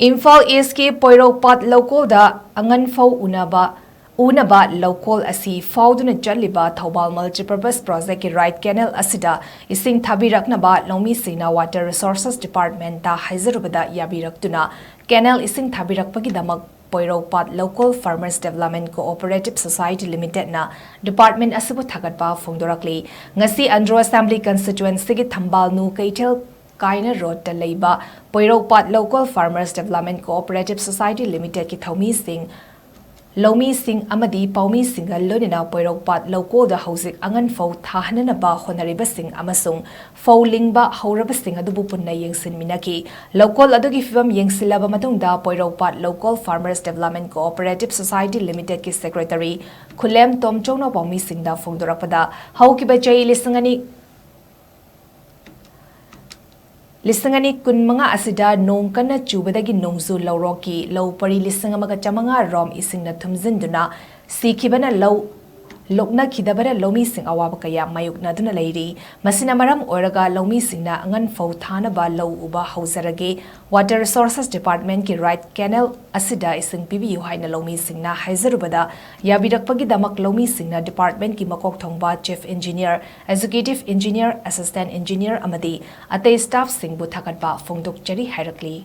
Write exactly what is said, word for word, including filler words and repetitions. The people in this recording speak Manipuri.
ꯏꯝꯐꯥꯜ ꯏꯁꯀꯤ ꯄꯣꯏꯔꯧꯄꯥꯠ ꯂꯧꯀꯣꯜꯗ ꯑꯉꯟ ꯐꯧ ꯎꯅꯕ ꯎꯅꯕ ꯂꯧꯀꯣꯜ ꯑꯁꯤ ꯐꯥꯎꯗꯨꯅ ꯆꯠꯂꯤꯕ ꯊꯧꯕꯥꯜ Multipurpose Projectꯀꯤ right canal ꯑꯁꯤꯗ ꯏꯁꯤꯡ ꯊꯥꯕꯤꯔꯛꯅꯕ ꯂꯧꯃꯤꯁꯤꯡꯅ Water Resources Departmentꯇ ꯍꯥꯏꯖꯔꯨꯕꯗ ꯌꯥꯕꯤꯔꯛꯇꯨꯅ canal ꯏꯁꯤꯡ ꯊꯥꯕꯤꯔꯛꯄꯒꯤꯗꯃꯛ ꯄꯣꯏꯔꯧꯄꯥꯠ Local Farmers Development Cooperative Society Limitedꯅ department ꯑꯁꯤꯕꯨ ꯊꯥꯒꯠꯄ ꯐꯣꯡꯗꯣꯔꯛꯂꯤ꯫ ꯉꯁꯤ Andro Assembly Constituencyꯒꯤ ꯊꯝꯕꯥꯜꯅꯨ ꯀꯩꯊꯦꯜ ꯀꯥꯏꯅ roadꯇ ꯂꯩꯕ ꯄꯣꯏꯔꯧꯄꯥꯠ Local Farmers Development Cooperative Society Limitedꯀꯤ ꯊꯧꯃꯤꯁꯤꯡ, ꯂꯧꯃꯤꯁꯤꯡ ꯑꯃꯗꯤ ꯄꯥꯎꯃꯤꯁꯤꯡꯒ ꯂꯣꯏꯅꯅ ꯄꯣꯏꯔꯧꯄꯥꯠ ꯂꯧꯀꯣꯜꯗ ꯍꯧꯖꯤꯛ ꯑꯉꯟ ꯐꯧ ꯊꯥꯍꯟꯅꯅꯕ ꯍꯣꯠꯅꯔꯤꯕꯁꯤꯡ ꯑꯃꯁꯨꯡ ꯐꯧ ꯂꯤꯡꯕ ꯍꯧꯔꯕꯁꯤꯡ ꯑꯗꯨꯕꯨ ꯄꯨꯟꯅ ꯌꯦꯡꯁꯤꯟꯃꯤꯟꯅꯈꯤ꯫ ꯂꯧꯀꯣꯜ ꯑꯗꯨꯒꯤ ꯐꯤꯕꯝ ꯌꯦꯡꯁꯤꯜꯂꯕ ꯃꯇꯨꯡꯗ ꯄꯣꯏꯔꯧꯄꯥꯠ Local Farmers Development Cooperative Society Limitedꯀꯤ secretary ꯈꯨꯂꯦꯝ ꯇꯣꯝꯆꯧꯅ ꯄꯥꯎꯃꯤꯁꯤꯡꯗ ꯐꯣꯡꯗꯣꯔꯛꯄꯗ, ꯍꯧꯈꯤꯕ ꯆꯍꯤ ꯂꯤꯁꯤꯡ ꯑꯅꯤ ꯂꯤꯁꯤꯡ ꯑꯅꯤ ꯀꯨꯟꯃꯉꯥ ꯑꯁꯤꯗ ꯅꯣꯡ ꯀꯟꯅ ꯆꯨꯕꯗꯒꯤ ꯅꯣꯡꯖꯨ ꯂꯧꯔꯣꯛꯀꯤ ꯂꯧ ꯄꯔꯤ ꯂꯤꯁꯤꯡ ꯑꯃꯒ ꯆꯥꯃꯉꯥ ꯔꯣꯝ ꯏꯁꯤꯡꯅ ꯊꯨꯝꯖꯤꯟꯗꯨꯅ ꯁꯤꯈꯤꯕꯅ ꯂꯧ ꯂꯣꯛꯅꯈꯤꯗꯕꯅ ꯂꯧꯃꯤꯁꯤꯡ ꯑꯋꯥꯕ ꯀꯌꯥ ꯃꯥꯌꯣꯛꯅꯗꯨꯅ ꯂꯩꯔꯤ꯫ ꯃꯁꯤꯅ ꯃꯔꯝ ꯑꯣꯏꯔꯒ ꯂꯧꯃꯤꯁꯤꯡꯅ ꯑꯉꯟ ꯐꯧ ꯊꯥꯅꯕ ꯂꯧ ꯎꯕ ꯍꯧꯖꯔꯒꯦ, Water Resources Departmentꯀꯤ right canal ꯑꯁꯤꯗ ꯏꯁꯤꯡ ꯄꯤꯕꯤꯌꯨ ꯍꯥꯏꯅ ꯂꯧꯃꯤꯁꯤꯡꯅ ꯍꯥꯏꯖꯔꯨꯕꯗ ꯌꯥꯕꯤꯔꯛꯄꯒꯤꯗꯃꯛ ꯂꯧꯃꯤꯁꯤꯡꯅ departmentꯀꯤ ꯃꯀꯣꯛ ꯊꯣꯡꯕ Chief Engineer, Executive Engineer, Assistant Engineer ꯑꯃꯗꯤ ꯑꯇꯩ staffꯁꯤꯡꯕꯨ ꯊꯥꯒꯠꯄ ꯐꯣꯡꯗꯣꯛꯆꯔꯤ ꯍꯥꯏꯔꯛꯂꯤ꯫